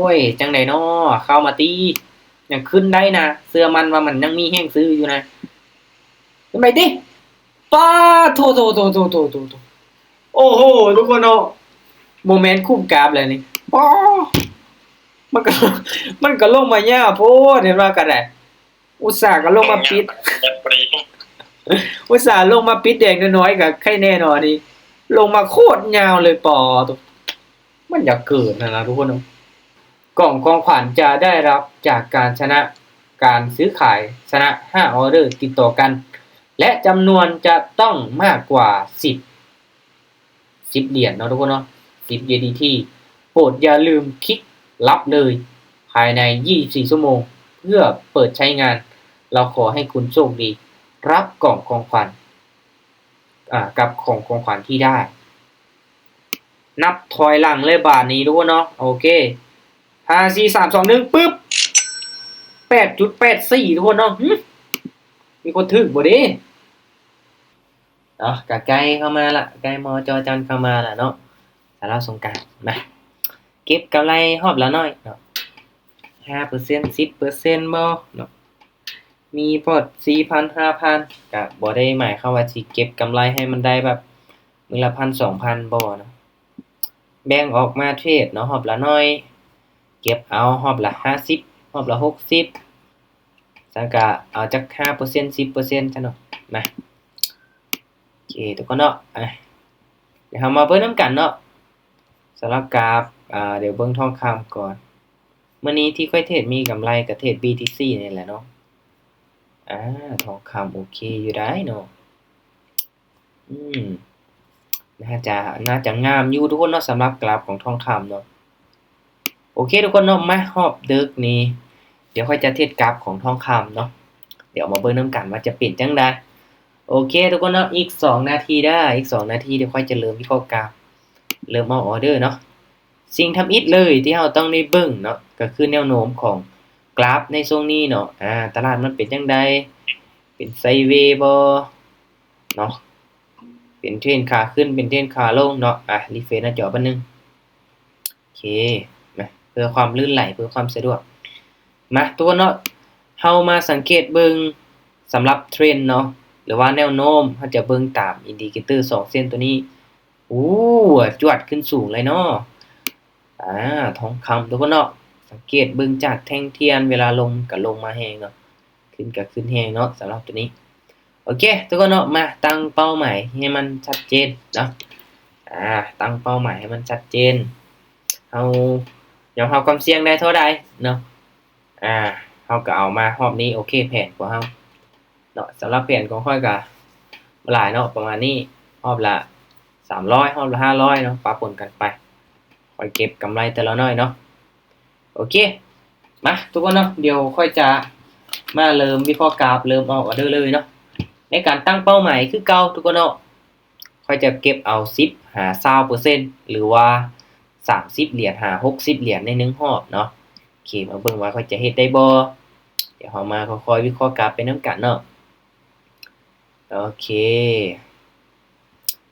ໂອ້ຍ ຈັ່ງໃດນໍ ເຂົ້າມາຕິ ຍັງຂຶ້ນໄດ້ນະ ເຊື່ອໝັ້ນວ່າມັນຍັງມີແຮງຊື້ຢູ່ນະ ຂຶ້ນໄປຕິ ປາໂທ ໂທ ໂທ ໂອ້ໂຫ ທຸກຄົນເນາະ ບໍ່ແມ່ນຄຸ້ມກາບແລ້ວນີ້ ປາ ມັນກໍ ມັນກໍລົງມາຍາວໂພດ ເຫັນວ່າກໍໄດ້ ອຸດສ່າກໍລົງມາປິດ ອຸດສ່າລົງມາປິດແດງນ້ອຍໆ ກໍໄຄແນ່ເນາະ ອັນນີ້ລົງມາໂຄດຍາວເລີຍ ປາໂທ ມັນຢາກເກີນຫັ້ນນະທຸກຄົນເນາະ ກ່ອງຂອງຂວັນຈະໄດ້ຮັບຈາກການຊະນະການຊື້ຂາຍ ຊະນະຫ້າອໍເດີຕິດຕໍ່ກັນ ແລະ ຈຳນວນຈະຕ້ອງມາກກວ່າສິບ ສິບຫຼຽນເນາະທຸກຄົນເນາະ ສິບຢູເອັສດີທີ ໂປດຢ່າລືມຄລິກຮັບເລີຍ ພາຍໃນ ຊາວສີ່ຊົ່ວໂມງ ເພື່ອເປີດໃຊ້ງານ ເຮົາຂໍໃຫ້ຄຸນໂຊກດີ ຮັບກ່ອງຂອງຂວັນ ອາ ກັບຂອງຂອງຂວັນທີ່ໄດ້ ນັບຖອຍຫຼັງເລີຍບາດນີ້ທຸກຄົນເນາະ ໂອເຄ ຫ້າ ສີ່ ສາມ ສອງ ໜຶ່ງ ປຶບ ແປດຈຸດແປດສີ່ ທຸກຄົນເນາະ ຫື ມີຄົນຖືກບໍ່ເດ ເນາະ ກະໃກ້ເຂົ້າມາລະ ໃກ້ມໍຈໍຈັນເຂົ້າມາລະເນາະ ສາລາວສົງການ ມາ ເກັບກຳໄລຮອບລະໜ້ອຍເນາະ ຫ້າເປີເຊັນ ສິບເປີເຊັນບໍ່ເນາະ ມີພອດ ສີ່ພັນ ຫ້າພັນ ກະບໍ່ໄດ້ໝາຍຄວາມວ່າຊິເກັບກຳໄລໃຫ້ມັນໄດ້ແບບມື້ລະພັນ ສອງພັນບໍ່ເນາະ ແບ່ງອອກມາເທຣດເນາະ ຮອບລະໜ້ອຍ ເກັບເອົາຮອບລະຫ້າສິບ ຮອບລະຫົກສິບ ຊັ້ນກະເອົາຈັກ ຫ້າເປີເຊັນ ສິບເປີເຊັນ ຊະເນາະ ມາ ໂອເຄ ທຸກຄົນເນາະ ອາ ດຽວເຮົາມາເບິ່ງນຳກັນເນາະ ສຳລັບກາຟ ອາ ດຽວເບິ່ງທອງຄຳກ່ອນ ມື້ນີ້ທີ່ຂ້ອຍເທຣດມີກຳໄລກໍເທຣດ ບີທີຊີ ນີ້ແຫຼະເນາະ ອາ ທອງຄຳໂອເຄຢູ່ໄດ໋ເນາະ ອືມ ໜ້າຈະ ໜ້າຈະງາມຢູ່ທຸກຄົນເນາະ ສຳລັບກຣາຟຂອງທອງຄຳເນາະ ໂອເຄທຸກຄົນເນາະ ມາຮອບດຶກນີ້ ດຽວຂ້ອຍຈະເທດກຣາຟຂອງທອງຄຳເນາະ ດຽວມາເບິ່ງນຳກັນວ່າຈະເປັນຈັ່ງໃດ ໂອເຄທຸກຄົນເນາະ ອີກສອງນາທີເດີ ອີກສອງນາທີດຽວຂ້ອຍຈະເລີ່ມວິເຄາະກຣາຟ ເລີ່ມອອກອໍເດີເນາະ ສິ່ງທຳອິດເລີຍທີ່ເຮົາຕ້ອງໄດ້ເບິ່ງເນາະ ກໍຄືແນວໂນ້ມຂອງກຣາຟໃນຊ່ວງນີ້ເນາະ ອາ ຕະຫຼາດມັນເປັນຈັ່ງໃດ ເປັນໄຊເວບໍ່ເນາະ ເປັນເທຣນຂາຂຶ້ນ ເປັນເທຣນຂາລົງເນາະ ອາ ຣີເຟຣຊໜ້າຈໍແປັບໜຶ່ງ ໂອເຄ ນະ ເພື່ອຄວາມລື່ນໄຫຼ ເພື່ອຄວາມສະດວກ ມາ ທຸກຄົນເນາະ ເຮົາມາສັງເກດເບິ່ງສຳລັບເທຣນເນາະ ຫຼືວ່າແນວໂນ້ມ ເຮົາຈະເບິ່ງຕາມອິນດິເຄເຕີສອງເສັ້ນໂຕນີ້ ໂອ້ ຈວດຂຶ້ນສູງເລີຍເນາະ ອາ ທອງຄຳ ທຸກຄົນເນາະ ສັງເກດເບິ່ງຈາກແທ່ງທຽນ ເວລາລົງກໍລົງມາແຮງເນາະ ຂຶ້ນກໍຂຶ້ນແຮງເນາະ ສຳລັບໂຕນີ້ ໂອເຄ ທຸກຄົນເນາະ ມາຕັ້ງເປົ້າໝາຍໃຫ້ມັນຊັດເຈນເນາະ ອາ ຕັ້ງເປົ້າໝາຍໃຫ້ມັນຊັດເຈນ ເຮົາຍອມຮັບຄວາມສ່ຽງໄດ້ເທົ່າໃດເນາະ ອາ ເຮົາກໍເອົາມາຮອບນີ້ ໂອເຄ ແຜນຂອງເຮົາເນາະ ສຳລັບແຜນຂອງຂ້ອຍກໍບໍ່ຫຼາຍເນາະ ປະມານນີ້ ຮອບລະສາມຮ້ອຍ ຮອບລະຫ້າຮ້ອຍເນາະ ປະປົນກັນໄປ ຂ້ອຍເກັບກຳໄລແຕ່ລະໜ້ອຍເນາະ ໂອເຄ ມາ ທຸກຄົນເນາະ ດຽວຂ້ອຍຈະມາເລີ່ມວິເຄາະກຣາຟ ເລີ່ມອອກອໍເດີເລີຍເນາະ ໃນການຕັ້ງເປົ້າໝາຍຄືເກົ່າ ທຸກຄົນເນາະ ຂ້ອຍຈະເກັບເອົາສິບຫາຊາວເປີເຊັນ ຫຼືວ່າສາມສິບຫຼຽນຫາຫົກສິບຫຼຽນໃນໜຶ່ງຮອບເນາະ ໂອເຄ ມາເບິ່ງວ່າຂ້ອຍຈະເຮັດໄດ້ບໍ່ ດຽວເຮົາມາຄ່ອຍໆວິເຄາະກຣາຟໄປນຳກັນເນາະ ໂອເຄ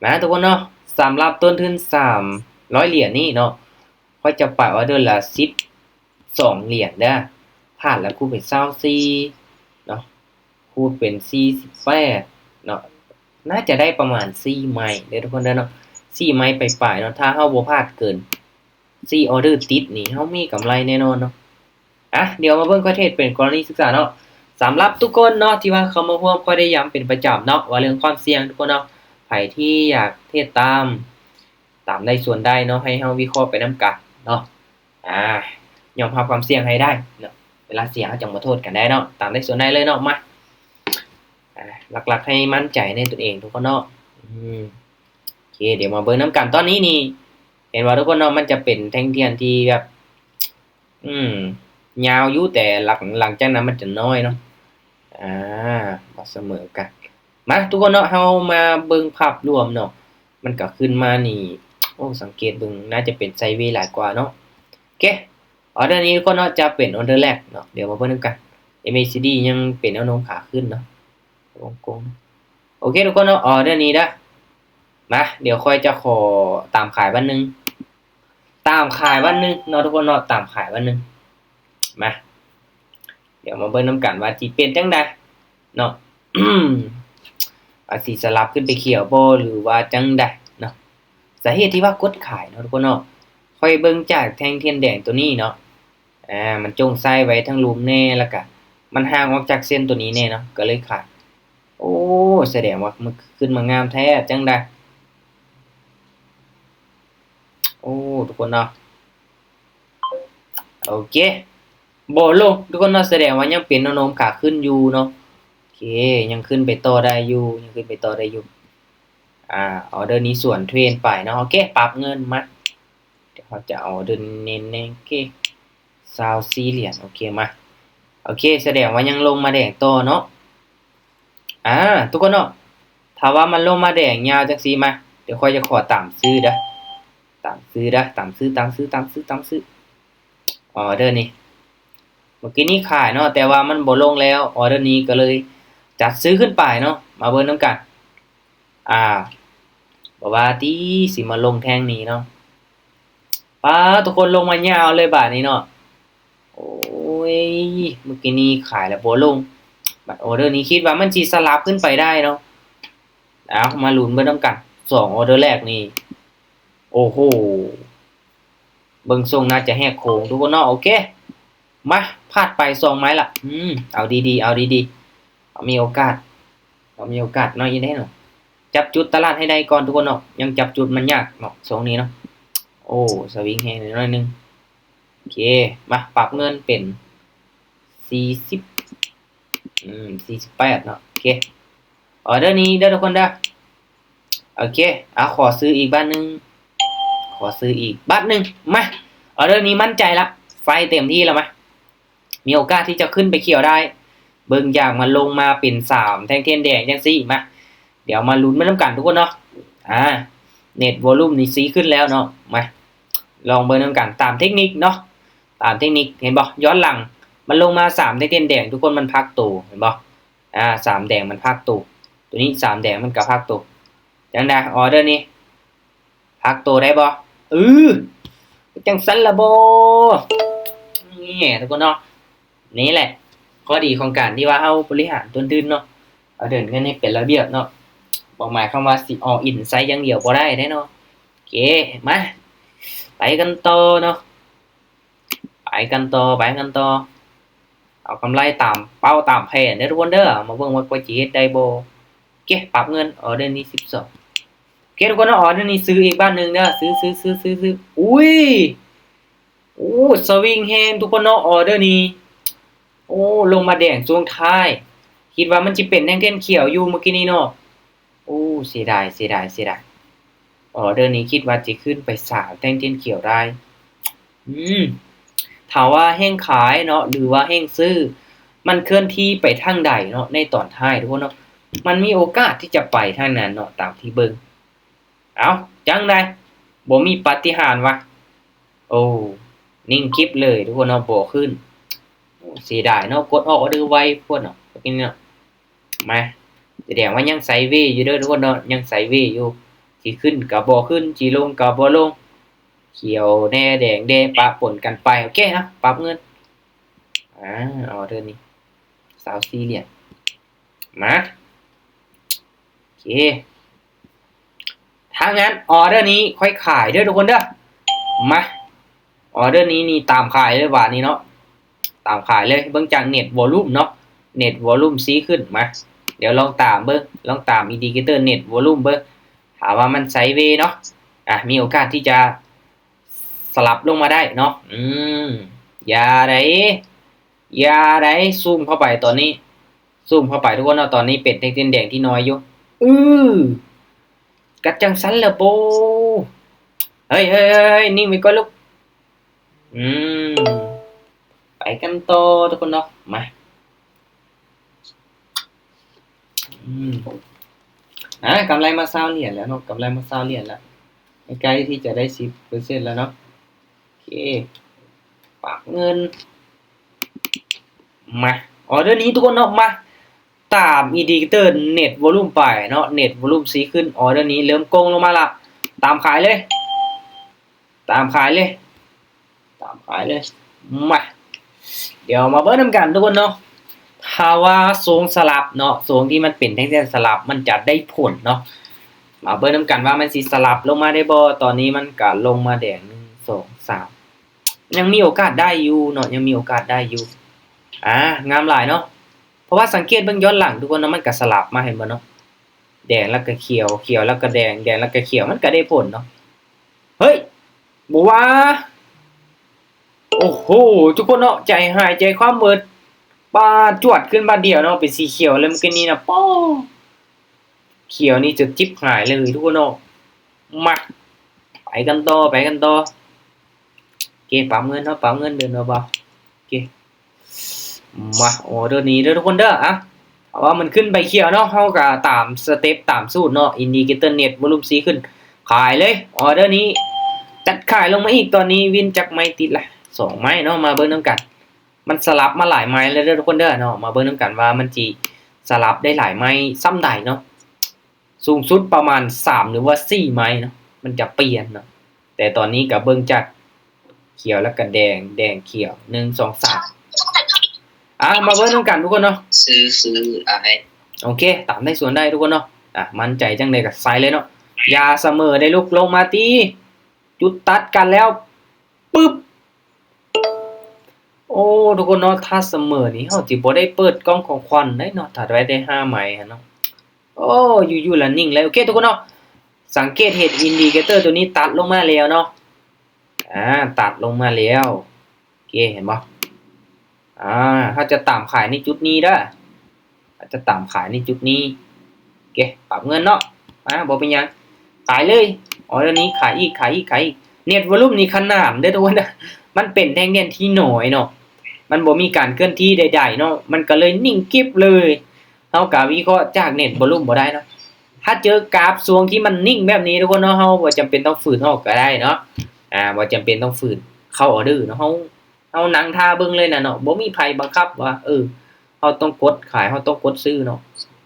ມາ ທຸກຄົນເນາະ ສຳລັບຕົ້ນທຶນສາມຮ້ອຍຫຼຽນນີ້ເນາະ ຂ້ອຍຈະໄປອໍເດີລະສິບສອງຫຼຽນເດີ ພາດລະຄູນເປັນຊາວສີ່ເນາະ ຄູນເປັນສີ່ສິບແປດເນາະ ໜ້າຈະໄດ້ປະມານສີ່ໄມ້ເດີທຸກຄົນເດີເນາະ ສີ່ໄມ້ປາຍໆເນາະ ຖ້າເຮົາບໍ່ພາດເກີນສີ່ອໍເດີຕິດນີ້ ເຮົາມີກຳໄລແນ່ນອນເນາະ ອະ ດຽວມາເບິ່ງຂ້ອຍເທດເປັນກໍລະນີສຶກສາເນາະ ສຳລັບທຸກຄົນເນາະ ທີ່ວ່າເຂົ້າມາຮ່ວມ ຂ້ອຍໄດ້ຢ້ຳເປັນປະຈຳເນາະ ວ່າເລື່ອງຄວາມສ່ຽງ ທຸກຄົນເນາະ ໃຜທີ່ຢາກເທດຕາມ ຕາມໄດ້ສ່ວນໄດ້ເນາະ ໃຫ້ເຮົາວິເຄາະໄປນຳກັນເນາະ ອາ ຍອມຮັບຄວາມສ່ຽງໃຫ້ໄດ້ເນາະ ເວລາເສຍເຮົາຈັ່ງມາໂທດກັນໄດ້ເນາະ ຕາມໄດ້ສ່ວນໄດ້ເລີຍເນາະ ມາ ອາ ຫຼັກໆໃຫ້ໝັ້ນໃຈໃນຕົນເອງທຸກຄົນເນາະ ອືມ ໂອເຄ ດຽວມາເບິ່ງນຳກັນ ຕອນນີ້ນີ້ ເຫັນບໍ່ທຸກຄົນເນາະ ມັນຈະເປັນແທ່ງທຽນທີ່ແບບ ອືມ ຍາວຢູ່ ແຕ່ຫຼັງ ຫຼັງຈາກນັ້ນມັນຈະນ້ອຍເນາະ ອາ ບໍ່ສະເໝີກັນ ມາ ທຸກຄົນເນາະ ເຮົາມາເບິ່ງພາບລວມເນາະ ມັນກໍຂຶ້ນມານີ້ ໂອ້ ສັງເກດເບິ່ງ ໜ້າຈະເປັນໄຊເວຫຼາຍກວ່າເນາະ ໂອເຄ ອໍເດີນີ້ທຸກຄົນເນາະ ຈະເປັນອໍເດີແລກເນາະ ດຽວມາເບິ່ງນຳກັນ ເອັມເອຊີດີ ຍັງເປັນແນວໂນ້ມຂາຂຶ້ນເນາະ ວົງກົມ ໂອເຄ ທຸກຄົນເນາະ ອໍເດີນີ້ເດີ ມາ ດຽວຂ້ອຍຈະຂໍຕາມຂາຍບາດໜຶ່ງ ຕາມຂາຍວັນໜຶ່ງເນາະທຸກຄົນເນາະ ຕາມຂາຍວັນໜຶ່ງ. ມາ ດຽວມາເບິ່ງນຳກັນວ່າຊິເປັນຈັ່ງໃດເນາະ ວ່າຊິສະຫຼັບຂຶ້ນໄປຂຽວບໍ່ ຫຼືວ່າຈັ່ງໃດເນາະ. ສາເຫດທີ່ວ່າກົດຂາຍເນາະທຸກຄົນເນາະ ຂ້ອຍເບິ່ງຈາກແທ່ງທຽນແດງໂຕນີ້ເນາະ ອາ ມັນຈົ່ງໃສ່ໄວ້ທາງລຸ່ມແດ່ ແລ້ວກະມັນຫ່າງອອກຈາກເສັ້ນໂຕນີ້ແດ່ເນາະ ກໍເລີຍຂາຍ. ໂອ້ ສະແດງວ່າມັນຂຶ້ນມາງາມແທ້ ຈັ່ງໃດ. ໂອ້ ທຸກຄົນເນາະ ໂອເຄ ບໍ່ລົງທຸກຄົນເນາະ ສະແດງວ່າຍັງເປັນແນວໂນ້ມຂາຂຶ້ນຢູ່ເນາະ. ໂອເຄ ຍັງຂຶ້ນໄປຕໍ່ໄດ້ຢູ່ ຍັງຂຶ້ນໄປຕໍ່ໄດ້ຢູ່. ອາ ອໍເດີນີ້ສວນເທຣນໄປເນາະ. ໂອເຄ ປັບເງິນມາ ດຽວເຮົາຈະເອົາເດີເນັ້ນໆ ໂອເຄ ຊາວສີ່ຫຼຽນ. ໂອເຄ ມາ ໂອເຄ ສະແດງວ່າຍັງລົງມາແດງຕໍ່ເນາະ. ອາ ທຸກຄົນເນາະ ຖ້າວ່າມັນລົງມາແດງຍາວຈັ່ງຊີ້ ມາ ດຽວຂ້ອຍຈະຂໍຕາມຊື້ເດີ້ ຕາມຊື້ເດີ້ ຕາມຊື້ ຕາມຊື້ ຕາມຊື້ ຕາມຊື້. ອໍເດີນີ້ ເມື່ອກີ້ນີ້ຂາຍເນາະ ແຕ່ວ່າມັນບໍ່ລົງແລ້ວ ອໍເດີນີ້ກໍເລີຍຈັດຊື້ຂຶ້ນໄປເນາະ. ມາເບິ່ງນຳກັນ ອາ ບໍ່ວ່າຕິ ຊິມາລົງແທ່ງນີ້ເນາະ. ປາດ ທຸກຄົນ ລົງມາຍາວເລີຍບາດນີ້ເນາະ. ໂອ້ຍ ເມື່ອກີ້ນີ້ຂາຍແລ້ວບໍ່ລົງ ບັດອໍເດີນີ້ຄິດວ່າມັນຊິສະຫຼັບຂຶ້ນໄປໄດ້ເນາະ. ເອົາ ມາລຸ້ນເບິ່ງນຳກັນ ສອງອໍເດີແລກນີ້ ໂອ້ໂຫ ເບິ່ງຊົງໜ້າຈະແຫກໂຄ້ງທຸກຄົນເນາະ. ໂອເຄ ມາ ພາດໄປສອງໄມ້ລະ. ອືມ ເອົາດີໆ ເອົາດີໆ ເຮົາມີໂອກາດ ເຮົາມີໂອກາດໜ້ອຍອີກເດ້ເນາະ. ຈັບຈຸດຕະຫຼາດໃຫ້ໄດ້ກ່ອນທຸກຄົນເນາະ ຍັງຈັບຈຸດມັນຍາກເນາະຊ່ວງນີ້ເນາະ. ໂອ້ ສະວິງແຮງໜ້ອຍໜຶ່ງ. ໂອເຄ ມາ ປັບເງິນເປັນສີ່ສິບ ອືມ ສີ່ສິບແປດເນາະ. ໂອເຄ ອໍເດີນີ້ເດີທຸກຄົນເດີ. ໂອເຄ ເອົາ ຂໍຊື້ອີກບາດໜຶ່ງ ຂໍຊື້ອີກບາດໜຶ່ງ. ມາ ອໍເດີນີ້ໝັ້ນໃຈລະ ໄຟເຕັມທີ່ລະ ມາ ມີໂອກາດທີ່ຈະຂຶ້ນໄປຂຽວໄດ້. ເບິ່ງຢ່າງມັນລົງມາເປັນສາມແທ່ງທຽນແດງຈັ່ງຊີ້ ມາ ດຽວມາລຸ້ນໄປນຳກັນທຸກຄົນເນາະ. ອາ ເນັດວໍລຸ່ມນີ້ຊີ້ຂຶ້ນແລ້ວເນາະ. ມາ ລອງເບິ່ງນຳກັນຕາມເທັກນິກເນາະ ຕາມເທັກນິກ ເຫັນບໍ່ ຍ້ອນຫຼັງມັນລົງມາສາມແທ່ງທຽນແດງທຸກຄົນ ມັນພັກໂຕ ເຫັນບໍ່. ອາ ສາມແດງມັນພັກໂຕ ໂຕນີ້ສາມແດງມັນກໍພັກໂຕ. ຈັ່ງໃດ ອໍເດີນີ້ ພັກໂຕໄດ້ບໍ່? ເອີ ຈັ່ງຊັ້ນລະບໍ? ນີ້ທຸກຄົນເນາະ ນີ້ແຫຼະ ຂໍ້ດີຂອງການທີ່ວ່າເຮົາບໍລິຫານຕົ້ນທຶນເນາະ ເຮົາເດີນເງິນໃຫ້ເປັນລະບຽບເນາະ. ບໍ່ໝາຍຄວາມວ່າຊິ all in ໃສ່ຢ່າງດຽວບໍ່ໄດ້ເດ້ເນາະ. ໂອເຄ ມາ ໄປກັນຕໍ່ເນາະ ໄປກັນຕໍ່ ໄປກັນຕໍ່. ເອົາກຳໄລຕາມເປົ້າຕາມແຜນເດີທຸກຄົນເດີ. ມາເບິ່ງວ່າຂ້ອຍຊິເຮັດໄດ້ບໍ່. ໂອເຄ ປັບເງິນ ອໍເດີນີ້ສິບສອງ. ໂອເຄທຸກຄົນເນາະ ອໍເດີນີ້ຊື້ອີກບາດໜຶ່ງເດີ ຊື້ ຊື້ ຊື້ ຊື້ ຊື້. ອຸ້ຍ ໂອ້ ສະວິງແຮງທຸກຄົນເນາະ ອໍເດີນີ້. ໂອ້ ລົງມາແດງຊ່ວງທ້າຍ ຄິດວ່າມັນຊິເປັນແທ່ງທຽນຂຽວຢູ່ມື້ກີ້ນີ້ເນາະ. ໂອ້ ເສຍດາຍ ເສຍດາຍ ເສຍດາຍ. ອໍເດີນີ້ຄິດວ່າຊິຂຶ້ນໄປສາມແທ່ງທຽນຂຽວໄດ້. ອືມ ຖ້າວ່າແຮ່ງຂາຍເນາະ ຫຼືວ່າແຮ່ງຊື້ ມັນເຄື່ອນທີ່ໄປທາງໃດເນາະ ໃນຕອນທ້າຍທຸກຄົນເນາະ ມັນມີໂອກາດທີ່ຈະໄປທາງນັ້ນເນາະ ຕາມທີ່ເບິ່ງ. ເອົ້າ ຈັ່ງໃດ ບໍ່ມີປາຕິຫານຫວາ? ໂອ້ ນິ່ງກິບເລີຍທຸກຄົນເນາະ ບໍ່ຂຶ້ນ. ໂອ້ ເສຍດາຍເນາະ ກົດອອກອໍເດີໄວໂພດເນາະ ເມື່ອກີ້ນີ້ເນາະ. ມາ ສະແດງວ່າຍັງໄຊເວຢູ່ເດີທຸກຄົນເນາະ ຍັງໄຊເວຢູ່. ຊິຂຶ້ນກໍບໍ່ຂຶ້ນ ຊິລົງກໍບໍ່ລົງ ຂຽວແດ່ແດງແດ່ປະປົນກັນໄປ. ໂອເຄ ເອົາ ປັບເງິນ ອາ ອໍເດີນີ້ຊາວສີ່ຫຼຽນ. ມາ ໂອເຄ ຖ້າຊັ້ນອໍເດີນີ້ຂ້ອຍຂາຍເດີທຸກຄົນເດີ. ມາ ອໍເດີນີ້ນີ້ຕາມຂາຍເລີຍບາດນີ້ເນາະ ຕາມຂາຍເລີຍ. ເບິ່ງຈາກເນັດວໍລຸ່ມເນາະ ເນັດວໍລຸ່ມຊີ້ຂຶ້ນ. ມາ ດຽວລອງຕາມເບິ່ງ ລອງຕາມອິນດິເຄເຕີເນັດວໍລຸ່ມເບິ່ງ ຖ້າວ່າມັນໄຊເວເນາະ ອາ ມີໂອກາດທີ່ຈະສະຫຼັບລົງມາໄດ້ເນາະ. ອືມ ຢ່າໃດ ຢ່າໃດ ຊູມເຂົ້າໄປຕອນນີ້ ຊູມເຂົ້າໄປທຸກຄົນເນາະ. ຕອນນີ້ເປັນແທ່ງທຽນແດງທີ່ນ້ອຍຢູ່. ອື ກະຈັ່ງຊັ້ນແຫຼະໂບ. ເຮີ້ຍ ເຮີ້ຍ ເຮີ້ຍ ເຮີ້ຍ ນິ່ງໄວ້ກ່ອນລູກ. ອືມ ໄປກັນຕໍ່ທຸກຄົນເນາະ ມາ. ອືມ ອາ ກຳໄລມາຊາວຫຼຽນແລ້ວເນາະ ກຳໄລມາຊາວຫຼຽນແລ້ວ ໃກ້ໆທີ່ຈະໄດ້ສິບເປີເຊັນແລ້ວເນາະ. ໂອເຄ ປັບເງິນ ມາ ອໍເດີນີ້ທຸກຄົນເນາະ ມາ ຕາມອິນດິເຄເຕີເນັດວໍລຸ່ມໄປເນາະ ເນັດວໍລຸ່ມຊີ້ຂຶ້ນ. ອໍເດີນີ້ເລີ່ມໂກ່ງລົງມາລະ ຕາມຂາຍເລີຍ ຕາມຂາຍເລີຍ. ໄປເລີຍ ມາ ດຽວມາເບິ່ງນຳກັນທຸກຄົນເນາະ ຖ້າວ່າຊົງສະຫຼັບເນາະ ຊົງທີ່ມັນເປັນແທ່ງສະຫຼັບ ມັນຈະໄດ້ຜົນເນາະ. ມາເບິ່ງນຳກັນວ່າມັນຊິສະຫຼັບລົງມາໄດ້ບໍ່. ຕອນນີ້ມັນກະລົງມາແດງ ໜຶ່ງ ສອງ ສາມ ຍັງມີໂອກາດໄດ້ຢູ່ເນາະ ຍັງມີໂອກາດໄດ້ຢູ່. ອາ ງາມຫຼາຍເນາະ ເພາະວ່າສັງເກດເບິ່ງຍ້ອນຫຼັງທຸກຄົນເນາະ ມັນກະສະຫຼັບມາ ເຫັນບໍ່ເນາະ ແດງແລ້ວກະຂຽວ ຂຽວແລ້ວກະແດງ ແດງແລ້ວກະຂຽວ ມັນກະໄດ້ຜົນເນາະ. ເຮີ້ຍ ບໍ່ວ່າ ໂອ້ໂຫ ທຸກຄົນເນາະ ໃຈຫາຍໃຈຄວ່ຳເບີດ ປາດ ຈວດຂຶ້ນບາດດຽວເນາະ ເປັນສີຂຽວເລີຍມື້ກີ້ນີ້ນະ. ປ້ອ ຂຽວນີ້ຈົນຈິບຫາຍເລີຍທຸກຄົນເນາະ. ມາ ໄປກັນຕໍ່ ໄປກັນຕໍ່. ໂອເຄ ປັບເງິນເນາະ ປັບເງິນເດີເນາະ ໂອເຄ ມາ ອໍເດີນີ້ເດີທຸກຄົນເດີ. ອາ ຖ້າວ່າມັນຂຶ້ນໄປຂຽວເນາະ ເຮົາກະຕາມສະເຕັບຕາມສູດເນາະ ອິນດິເຄເຕີເນັດວອລຸມສີ່ຂຶ້ນ ຂາຍເລີຍ. ອໍເດີນີ້ຈັດຂາຍລົງມາອີກ. ຕອນນີ້ວິນຈັກໄມ້ຕິດລະ ສອງໄມ້ເນາະ. ມາເບິ່ງນຳກັນ ມັນສະຫຼັບມາຫຼາຍໄມ້ແລ້ວເດີທຸກຄົນເດີເນາະ. ມາເບິ່ງນຳກັນວ່າມັນຊິສະຫຼັບໄດ້ຫຼາຍໄມ້ສ່ຳໃດເນາະ. ສູງສຸດປະມານສາມ ຫຼືວ່າສີ່ໄມ້ເນາະ ມັນຈະປ່ຽນເນາະ. ແຕ່ຕອນນີ້ກະເບິ່ງຈາກຂຽວແລ້ວກະແດງ ແດງຂຽວ ໜຶ່ງ ສອງ ສາມ. ອາ ມາເບິ່ງນຳກັນທຸກຄົນເນາະ ຊື້ ຊື້ອ້າຍ. ໂອເຄ ຕາມໄດ້ສວນໄດ້ທຸກຄົນເນາະ. ອາ ໝັ້ນໃຈຈັ່ງໃດກະໃສ່ເລີຍເນາະ. ຢ່າສະເໝີໄດ້ລູກ ລົງມາຕີ ຈຸດຕັດກັນແລ້ວ ປຶບ ໂອ້ ທຸກຄົນເນາະ ຖ້າສະເໝີນີ້ເຮົາຊິບໍ່ໄດ້ເປີດກ່ອງຂອງຂວັນໄດ້ເນາະ ຖ້າໄດ້ແຕ່ຫ້າໄມ້ຫັ້ນເນາະ. ໂອ້ ຢູ່ໆລະນິ່ງເລີຍ. ໂອເຄທຸກຄົນເນາະ ສັງເກດເຫັນອິນດິເຄເຕີໂຕນີ້ຕັດລົງມາແລ້ວເນາະ. ອາ ຕັດລົງມາແລ້ວ. ໂອເຄ ເຫັນບໍ່? ອາ ເຮົາຈະຕາມຂາຍໃນຈຸດນີ້ເດີ ເຮົາຈະຕາມຂາຍໃນຈຸດນີ້. ໂອເຄ ປັບເງິນເນາະ. ມາ ບໍ່ເປັນຫຍັງ ຂາຍເລີຍ. ອໍເດີນີ້ຂາຍອີກ ຂາຍອີກ ຂາຍອີກ. ເນັດວອລຸມນີ້ຂະໜານເດີທຸກຄົນເດີ ມັນເປັນແທ່ງແດງທີ່ນ້ອຍເນາະ ມັນບໍ່ມີການເຄື່ອນທີ່ໃດໆເນາະ ມັນກະເລີຍນິ່ງກິບເລີຍ. ເຮົາກະວິເຄາະຈາກເນັດວອລຸມບໍ່ໄດ້ເນາະ. ຖ້າເຈີກາບຊ່ວງທີ່ມັນນິ່ງແບບນີ້ທຸກຄົນເນາະ ເຮົາບໍ່ຈຳເປັນຕ້ອງຝືນອອກກະໄດ້ເນາະ. ອາ ບໍ່ຈຳເປັນຕ້ອງຝືນເຂົ້າອໍເດີເນາະ ເຮົາ ເຮົານັ່ງຖ້າເບິ່ງເລີຍນະເນາະ ບໍ່ມີໃຜບັງຄັບວ່າ ເອີ ເຮົາຕ້ອງກົດຂາຍ ເຮົາຕ້ອງກົດຊື້ເນາະ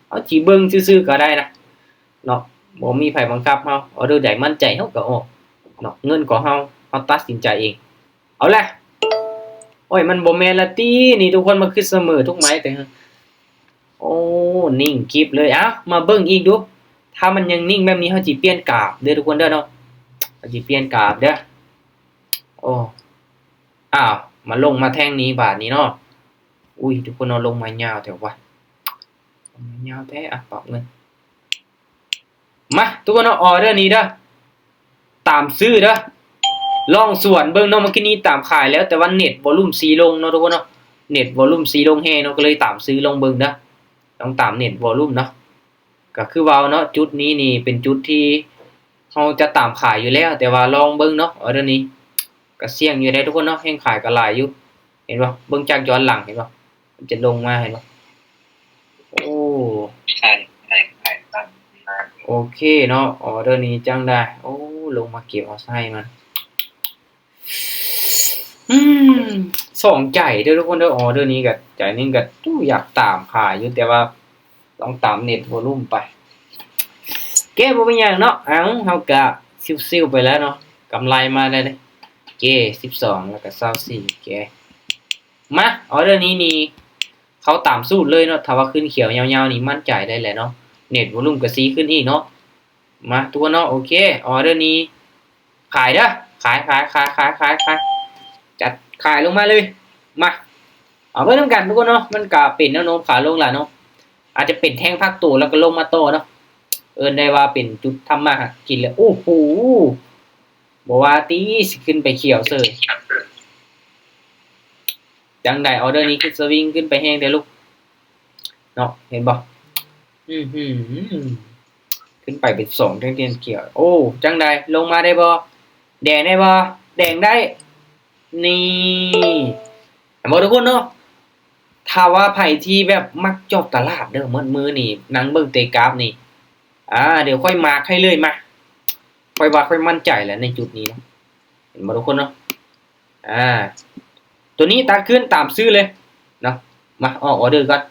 ເຮົາຊິເບິ່ງຊື່ໆກະໄດ້ນະເນາະ ບໍ່ມີໃຜບັງຄັບເຮົາ. ອໍເດີໃດໝັ້ນໃຈເຮົາກະອອກເນາະ ເງິນຂອງເຮົາ ເຮົາຕັດສິນໃຈເອງ. ເອົາແຫຼະ ໂອ້ຍ ມັນບໍ່ແມ່ນລະຕິນີ້ ທຸກຄົນ ມັນຄືສະເໝີທຸກໄມ້ແຕ່ ໂອ້ ນິ່ງກິບເລີຍ. ເອົ້າ ມາເບິ່ງອີກດູ ຖ້າມັນຍັງນິ່ງແບບນີ້ ເຮົາຊິປ່ຽນກາບເດີທຸກຄົນເດີເນາະ ເຮົາຊິປ່ຽນກາບເດີ. ໂອ້ ອ້າວ ມາລົງມາແທ່ງນີ້ບາດນີ້ເນາະ. ອຸ້ຍ ທຸກຄົນເນາະ ລົງມາຍາວແທ້ວະ ລົງມາຍາວແທ້. ອະ ປັບເງິນ ມາ ທຸກຄົນເນາະ ອໍເດີນີ້ເດີ ຕາມຊື້ເດີ ລອງສວນເບິ່ງເນາະ. ເມື່ອກີ້ນີ້ຕາມຂາຍແລ້ວ ແຕ່ວ່າເນັດວອລຸມສີ່ລົງເນາະທຸກຄົນເນາະ ເນັດວອລຸມສີ່ລົງແຮງເນາະ ກະເລີຍຕາມຊື້ລອງເບິ່ງເດີ ຕ້ອງຕາມເນັດວອລຸມເນາະ. ກະຄືເວົ້າເນາະ ຈຸດນີ້ນີ້ເປັນຈຸດທີ່ເຮົາຈະຕາມຂາຍຢູ່ແລ້ວ ແຕ່ວ່າລອງເບິ່ງເນາະ ອໍເດີນີ້ ກະສ່ຽງຢູ່ເດ້ທຸກຄົນເນາະ ແຮງຂາຍກະຫຼາຍຢູ່. ເຫັນບໍ່? ເບິ່ງຈາກຍ້ອນຫຼັງ ເຫັນບໍ່? ມັນຈະລົງມາ ເຫັນບໍ່? ໂອ້ ຂາຍ ຂາຍ ຂາຍຕາມມາ. ໂອເຄເນາະ ອໍເດີນີ້ຈັ່ງໃດ? ໂອ້ ລົງມາເກັບເອົາໄສ້ມັນ. ອືມ ສອງໃຈເດີທຸກຄົນເດີ ອໍເດີນີ້ກະໃຈໜຶ່ງກະ ໂອ້ ຢາກຕາມຂາຍຢູ່ ແຕ່ວ່າ ຕ້ອງຕາມເນັດວອລຸມໄປ. ໂອເຄ ບໍ່ເປັນຫຍັງເນາະ ເອົ້າ ເຮົາກະຊິວໆໄປແລ້ວເນາະ ກຳໄລມາໄດ້ເດ້. ໂອເຄ ສິບສອງ ແລ້ວກະ ຊາວສີ່ ໂອເຄ ມາ ອໍເດີນີ້ນີ້ ເຂົ້າຕາມສູດເລີຍເນາະ ຖ້າວ່າຂຶ້ນຂຽວຍາວໆນີ້ໝັ້ນໃຈໄດ້ແຫຼະເນາະ ເນັດວອລຸມກະຊິຂຶ້ນອີກເນາະ. ມາ ທຸກຄົນເນາະ ໂອເຄ ອໍເດີນີ້ ຂາຍເດີ ຂາຍ ຂາຍ ຂາຍ ຂາຍ ຂາຍ ຂາຍ ຈັດຂາຍລົງມາເລີຍ. ມາ ເອົາເບິ່ງນຳກັນທຸກຄົນເນາະ ມັນກະເປັນແນວໂນ້ມຂາລົງລະເນາະ ອາດຈະເປັນແທ່ງພັກໂຕແລ້ວກະລົງມາຕໍ່ເນາະ ເອີ້ນໄດ້ວ່າເປັນຈຸດທຳມາຫາກິນເລີຍ. ໂອ້ໂຫ ບໍ່ວ່າຕິ ຊິຂຶ້ນໄປຂຽວເສີຍ ຈັ່ງໃດ ອໍເດີນີ້ຄືສະວິງຂຶ້ນໄປແຮງແທ້ລູກ ເນາະ ເຫັນບໍ່? ອືຫື ຂຶ້ນໄປເປັນສອງແທ່ງຂຽວ. ໂອ້ ຈັ່ງໃດ ລົງມາໄດ້ບໍ່? ແດງໄດ້ບໍ່? ແດງໄດ້ ນີ້ ເຫັນບໍ່ທຸກຄົນເນາະ? ຖ້າວ່າໃຜທີ່ແບບມັກຈອບຕະຫຼາດເດີ ໝົດມື້ນີ້ນັ່ງເບິ່ງແຕ່ກາບນີ້ ອາ ດຽວຂ້ອຍມາກໃຫ້ເລີຍ ມາ ຂ້ອຍວ່າຂ້ອຍໝັ້ນໃຈແລ້ວໃນຈຸດນີ້ເນາະ ເຫັນບໍ່ທຸກຄົນເນາະ? ອາ ໂຕນີ້ຕັດຂຶ້ນຕາມຊື້ເລີຍເນາະ. ມາ ອອກອໍເດີກ່ອນ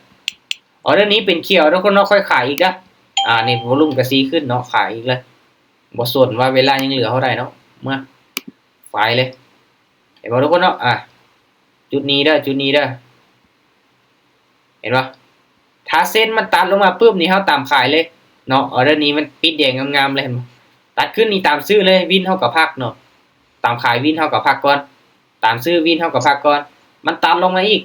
ອໍເດີນີ້ເປັນຂຽວທຸກຄົນເນາະ ຄ່ອຍຂາຍອີກເດີ. ອາ ເນັດວອລຸມກະຊິຂຶ້ນເນາະ ຂາຍອີກເລີຍ ບໍ່ສົນວ່າເວລາຍັງເຫຼືອເທົ່າໃດເນາະ. ມາ ໄປເລີຍ ເ ນບໍ່ທຸກຄົນເນາະ? ອ່າ ຈຸດນີ້ເດີ ຈຸດນີ້ເດີ ເຫັນບໍ່? ຖ້າເສັ້ນມັນຕັດລົງມາປຶບນີ້ ເຮົາຕາມຂາຍເລີຍເນາະ. ອໍເດີນີ້ມັນປິດແດງງາມໆເລີຍ ເຫັນບໍ່? ຕັດຂຶ້ນນີ້ຕາມຊື້ເລີຍ ວິນເຮົາກໍພັກເນາະ ຕາມຂາຍວິນເຮົາກໍພັກກ່ອນ ຕາມຊື້ວິນເຮົາກໍພັກກ່ອນ ມັນຕັດລົງມາອີກ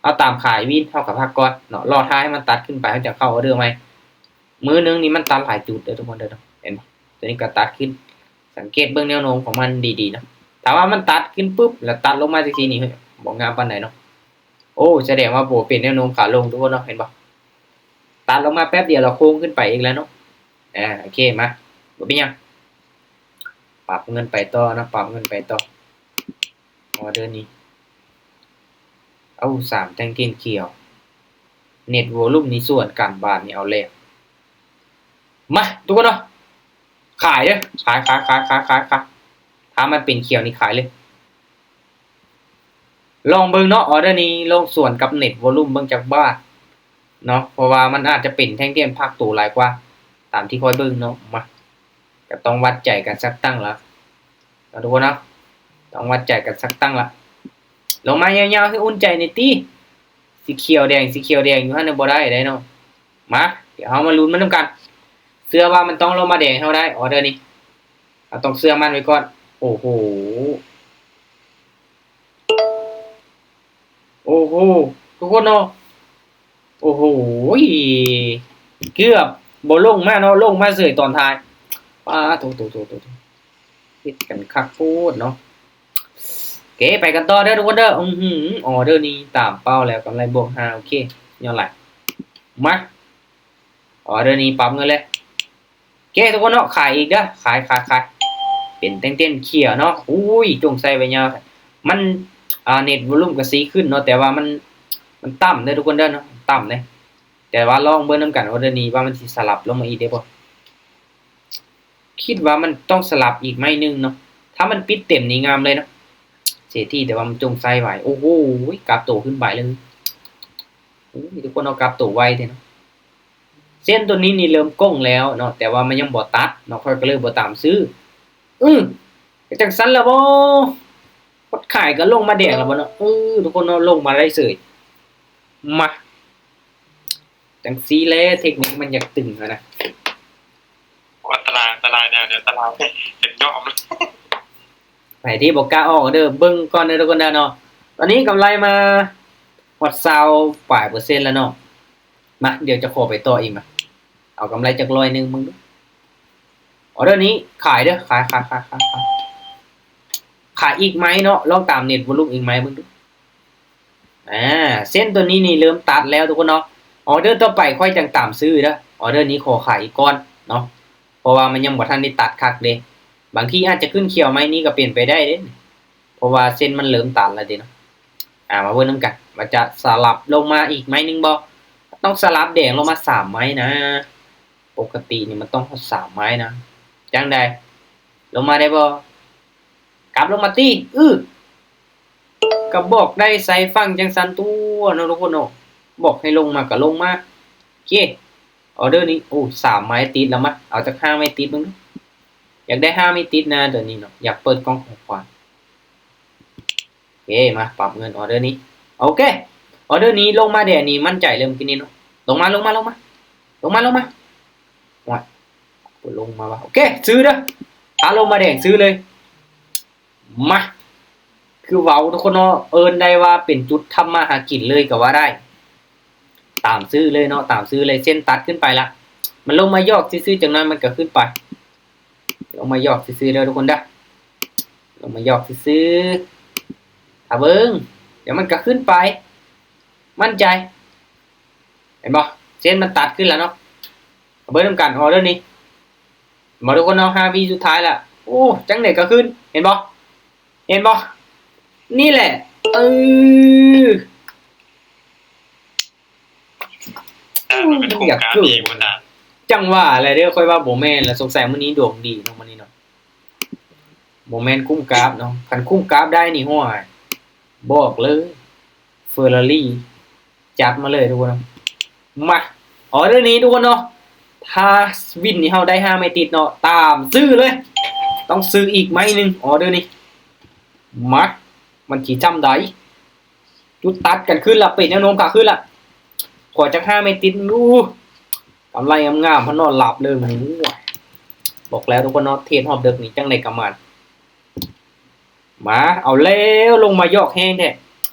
ເຮົາຕາມຂາຍວິນເຮົາກໍພັກກ່ອນເນາະ ລໍຖ້າໃຫ້ມັນຕັດຂຶ້ນໄປ ເຮົາຈະເຂົ້າອໍເດີໃໝ່. ມື້ໜຶ່ງນີ້ມັນຕັດຫຼາຍຈຸດເດີທຸກຄົນເດີ ເຫັນບໍ່? ຕົວນີ້ກໍຕັດຂຶ້ນ ສັງເກດເບິ່ງແນວໂນ້ມຂອງມັນດີໆເນາະ ຖ້າວ່າມັນຕັດຂຶ້ນປຶບ ແລ້ວຕັດລົງມາຈັ່ງຊີ້ນີ້ ເຮີ້ຍ ບໍ່ງາມປານໃດເນາະ. ໂອ້ ສະແດງວ່າບໍ່ເປັນແນວໂນ້ມຂາລົງທຸກຄົນເນາະ ເຫັນບໍ່? ຕັດລົງມາແປັບດຽວ ແລ້ວໂຄ້ງຂຶ້ນໄປອີກແລ້ວເນາະ. ອ່າ ໂອເຄ ມາ ບໍ່ເປັນຫຍັງ ປັບເງິນໄປຕໍ່ເນາະ ປັບເງິນໄປຕໍ່. ອໍເດີນີ້ ເອົາ ສາມແທ່ງທຽນຂຽວ ເນັດວອລຸ່ມນີ້ສວນກັນ ບາດນີ້ເອົາແລ້ວ. ມາ ທຸກຄົນເນາະ ຂາຍເດີ ຂາຍ ຂາຍ ຂາຍ ຂາຍ ຂາຍ ຂາຍ ຖ້າມັນເປັນຂຽວນີ້ຂາຍເລີຍ. ລອງເບິ່ງເນາະ ອໍເດີນີ້ລອງສວນກັບເນັດວອລຸ່ມເບິ່ງຈັກບາດເນາະ ເພາະວ່າມັນອາດຈະເປັນແທ່ງທຽນພັກໂຕຫຼາຍກວ່າ ຕາມທີ່ຂ້ອຍເບິ່ງເນາະ. ມາ ກໍຕ້ອງວັດໃຈກັນສັກຕັ້ງລະເນາະ ທຸກຄົນເນາະ ຕ້ອງວັດໃຈກັນສັກຕັ້ງລະ. ລົງມາຍາວໆ ໃຫ້ອຸ່ນໃຈແດ່ຕິ ສີຂຽວແດງ ສີຂຽວແດງຢູ່ຫັ້ນນະ ບໍ່ໄດ້ໄດ໋ເນາະ. ມາ ດຽວເຮົາມາລຸ້ນມັນນຳກັນ ເຊື່ອວ່າມັນຕ້ອງລົງມາແດງໃຫ້ເຮົາໄດ້ ອໍເດີນີ້ ເຮົາຕ້ອງເຊື່ອໝັ້ນໄວ້ກ່ອນ. ໂອ້ໂຫ ໂອ້ໂຫ ທຸກຄົນເນາະ ໂອ້ໂຫ ເກືອບບໍ່ລົງມາເນາະ ລົງມາເສີຍຕອນທ້າຍ. ປາໂທ ໂທ ເຮັດກັນຄັກໂພດເນາະ. ໂອເຄ ໄປກັນຕໍ່ເດີທຸກຄົນເດີ. ອືຫື ອໍເດີນີ້ຕາມເປົ້າແລ້ວ ກຳໄລບວກຫ້າ ໂອເຄ ຍອດຫຼາຍ. ມາ ອໍເດີນີ້ປັບເງິນເລີຍ. ໂອເຄ ທຸກຄົນເນາະ ຂາຍອີກເດີ ຂາຍ ຂາຍ ຂາຍ ເປັນແທ່ງທຽນຂຽວເນາະ. ອຸ້ຍ ຈົ່ງໃສ່ໄວ້ຍາວ ມັນ ອ່າ ເນັດວອລຸ່ມກໍຊິຂຶ້ນເນາະ ແຕ່ວ່າມັນ ມັນຕ່ຳເດີທຸກຄົນເດີເນາະ ຕ່ຳເດ້. ແຕ່ວ່າລອງເບິ່ງນຳກັນ ອໍເດີນີ້ວ່າມັນຊິສະຫຼັບລົງມາອີກໄດ້ບໍ່? ຄິດວ່າມັນຕ້ອງສະຫຼັບອີກໄມ້ໜຶ່ງເນາະ ຖ້າມັນປິດເຕັມນີ້ງາມເລີຍເນາະ ເສດຖີ. ແຕ່ວ່າມັນຈົ່ງໃສ່ໄວ້ ໂອ້ໂຫ ກັບໂຕຂຶ້ນໄປເລີຍ. ໂອ້ຍ ທຸກຄົນເນາະ ກັບໂຕໄວແທ້ເນາະ. ເສັ້ນຕົວນີ້ນີ້ເລີ່ມໂກ່ງແລ້ວເນາະ ແຕ່ວ່າມັນຍັງບໍ່ຕັດເນາະ ຂ້ອຍກໍເລີຍບໍ່ຕາມຊື້. ອື ເຮັດຈັ່ງຊັ້ນລະບໍ່? ຄົນຂາຍກໍລົງມາແດງລະບໍ່ເນາະ? ເອີ ທຸກຄົນເນາະ ລົງມາໄດ້ເສີຍ. ມາ ຈັ່ງຊີ້ແຫຼະ ເທັກນິກມັນຢາກຕຶງຫັ້ນນະ. ອັນຕະລາຍ ອັນຕະລາຍແນວນີ້ ອັນຕະລາຍ ເຫັນຍອມ. ໃຜທີ່ບໍ່ກ້າອອກເດີ ເບິ່ງກ່ອນເດີທຸກຄົນເດີເນາະ. ຕອນນີ້ກຳໄລມາຮອດຊາວປາຍເປີເຊັນແລ້ວເນາະ. ມາ ດຽວຈະຂໍໄປຕໍ່ອີກ ມາ ເອົາກຳໄລຈັກຮ້ອຍໜຶ່ງເບິ່ງດູ. ອໍເດີນີ້ຂາຍເດີ ຂາຍ ຂາຍ ຂາຍ ຂາຍ ຂາຍ ຂາຍອີກໄໝເນາະ ລອງຕາມເນັດວອລຸ່ມອີກໄໝເບິ່ງດູ. ອ່າ ເສັ້ນຕົວນີ້ນີ້ເລີ່ມຕັດແລ້ວທຸກຄົນເນາະ. ອໍເດີຕໍ່ໄປຂ້ອຍຈັ່ງຕາມຊື້ເດີ. ອໍເດີນີ້ຂໍຂາຍອີກກ່ອນເນາະ ເພາະວ່າມັນຍັງບໍ່ທັນໄດ້ຕັດຄັກເດ້. ບາງທີອາດຈະຂຶ້ນຂຽວໄໝນີ້ກໍເປັນໄປໄດ້ເດ້ ເພາະວ່າເສັ້ນມັນເລີ່ມຕັນແລ້ວເດ້ເນາະ. ອ່າ ມາເບິ່ງນຳກັນວ່າຈະສະຫຼັບລົງມາອີກໄໝໜຶ່ງບໍ່? ຕ້ອງສະຫຼັບແດງລົງມາສາມໄໝນະ. ປົກກະຕິນີ້ມັນຕ້ອງຮອດສາມໄໝນະ. ຈັ່ງໃດ? ລົງມາໄດ້ບໍ່? ກັບລົງມາຕິ. ອື ກໍບອກໄດ້ໃສ່ຝັ່ງຈັ່ງຊັ້ນຕົວະເນາະທຸກຄົນເນາະ. ບອກໃຫ້ລົງມາກໍລົງມາ. ໂອເຄ ອໍເດີນີ້ ໂອ້ ສາມໄມ້ຕິດແລ້ວ. ມາ ເອົາຈັກຫ້າໄມ້ຕິດເບິ່ງດູ. ຢາກໄດ້ຫ້າໄມ້ຕິດນະຕົວນີ້ເນາະ. ຢາກເປີດກ່ອງຂອງຂວັນ. ໂອເຄ ມາປັບເງິນອໍເດີນີ້. ໂອເຄ ອໍເດີນີ້ລົງມາແດງນີ້ໝັ້ນໃຈເລີ່ມກິນນີ້ເນາະ. ລົງມາ ລົງມາ ລົງມາ ລົງມາ ລົງມາ. ໂອ້ຍ ບໍ່ລົງມາວະ. ໂອເຄ ຊື້ເດີ. ຖ້າລົງມາແດງຊື້ເລີຍ. ມາ ຄືເວົ້າທຸກຄົນເນາະ ເອີ້ນໄດ້ວ່າເປັນຈຸດທຳມາຫາກິນເລີຍກໍວ່າໄດ້. ຕາມຊື້ເລີຍເນາະ ຕາມຊື້ເລີຍ. ເສັ້ນຕັດຂຶ້ນໄປລະ ມັນລົງມາຢອກຊື່ໆ ຈັກໜ້ອຍມັນກໍຂຶ້ນໄປ. ລົງມາຢອກຊື່ໆ ເດີທຸກຄົນເດີ. ລົງມາຢອກຊື່ໆ ຖ້າເບິ່ງ ດຽວມັນກໍຂຶ້ນໄປ. ໝັ້ນໃຈ ເຫັນບໍ່? ເສັ້ນມັນຕັດຂຶ້ນລະເນາະ. ເບິ່ງນຳກັນ ອໍເດີນີ້ ມາທຸກຄົນເນາະ. ຫ້າວິສຸດທ້າຍລະ. ໂອ້ ຈັ່ງໃດກໍຂຶ້ນ ເຫັນບໍ່? ເຫັນບໍ່? ນີ້ແຫຼະ ເອີ ມັນຢາກເກີດ. ຈັ່ງວ່າແຫຼະເດີ ຂ້ອຍວ່າບໍ່ແມ່ນລະ. ສົງໄສມື້ນີ້ດວງດີເນາະ ມື້ນີ້ເນາະ. ບໍ່ແມ່ນຄຸ້ມກາບເນາະ. ຄັນຄຸ້ມກາບໄດ້ນີ້ ໂອ້ຍ ບອກເລີຍ ເຟີຣາຣີ ຈັດມາເລີຍທຸກຄົນເນາະ. ມາ ອໍເດີນີ້ທຸກຄົນເນາະ ຖ້າວິນນີ້ເຮົາໄດ້ຫ້າໄມ້ຕິດເນາະ ຕາມຊື້ເລີຍ. ຕ້ອງຊື້ອີກໄມ້ໜຶ່ງ ອໍເດີນີ້. ມາ ມັນຊິຈ້ຳໃດ? ຈຸດຕັດກັນຂຶ້ນລະ ເປັນແນວໂນ້ມຂາຂຶ້ນລະ. ຂໍຈັກຫ້າໄມ້ຕິດ ໂອ້ ກຳໄລງາມໆ ພານອນຫຼັບເລີຍມື້ນີ້. ບອກແລ້ວທຸກຄົນເນາະ ເທຣດຮອບເດິກນີ້ຈັ່ງໃດກໍໝານ. ມາ ເອົາແລ້ວ ລົງມາຢອກແຮງແທ້.